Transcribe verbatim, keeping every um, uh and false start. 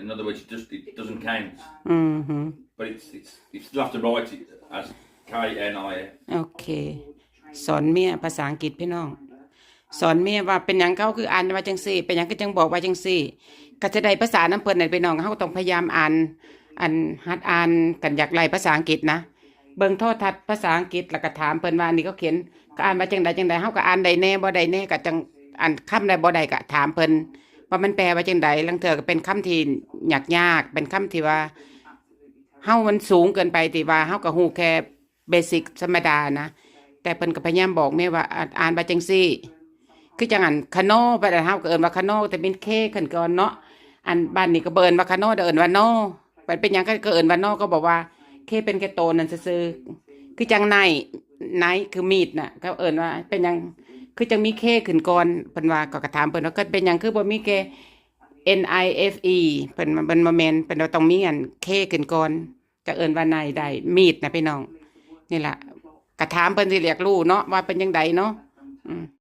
In other words, it just it doesn't count. อืม But it's it's you still have to write it as K N I F. โอเค สอนเมียภาษาอังกฤษพี่น้อง สอนเมียว่าเป็นหยังเขาคืออ่านว่าจังซี่ เป็นหยังคือจังบอกว่าจังซี่ ก็จะได้ภาษานำเพิ่นน่ะพี่น้อง เฮาก็ต้องพยายามอ่าน อันหัดอ่านกันอยากไล่ภาษาอังกฤษนะ เบิ่งโทรทัศน์ภาษาอังกฤษแล้วก็ถามเพิ่นว่าอันนี้เขาเขียนเขาอ่านว่าจังใดจังใด เฮาก็อ่านได้แหน่บ่ได้แหน่ ก็จังอ่านคำใดบ่ได้ก็ถามเพิ่น ว่ามันแปลว่าจังใด ลางเทื่อก็เป็นคำที่ยากๆ เป็นคำที่ว่า เฮามันสูงเกินไปที่ว่าเฮาก็ฮู้แค่เบสิกธรรมดานะ แต่เพิ่นก็พยายามบอกแม่ว่าอ่าอ่านว่าจังซี่ คือจังอันคะนอ บัดอันเฮาก็เอิ้นว่าคะนอ แต่เป็นเคขึ้นก่อนเนาะ อันบ้านนี้ก็บ่เอิ้นว่าคะนอ แต่เอิ้นว่าหน่อ บัดเป็นหยังก็เอิ้นว่าหน่อ ก็บอกว่าเคเป็นแค่โตนั่นซื่อๆ คือจังไน ไนคือมีดน่ะ เขาเอิ้นว่าเป็นหยัง คือจังมีเคขึ้นก่อน เพิ่นว่า ก็กะถามเพิ่นว่า ก็เป็นหยังคือบ่มีแค่ N I F E เพิ่นว่า เพิ่นบ่แม่น เพิ่นว่าต้องมีอันเคขึ้นก่อน จะเอิ้นว่าไนได้ มีดนะพี่น้อง นี่ล่ะ กะถามเพิ่นสิอยากรู้เนาะ ว่าเป็นจังใดเนาะ อืม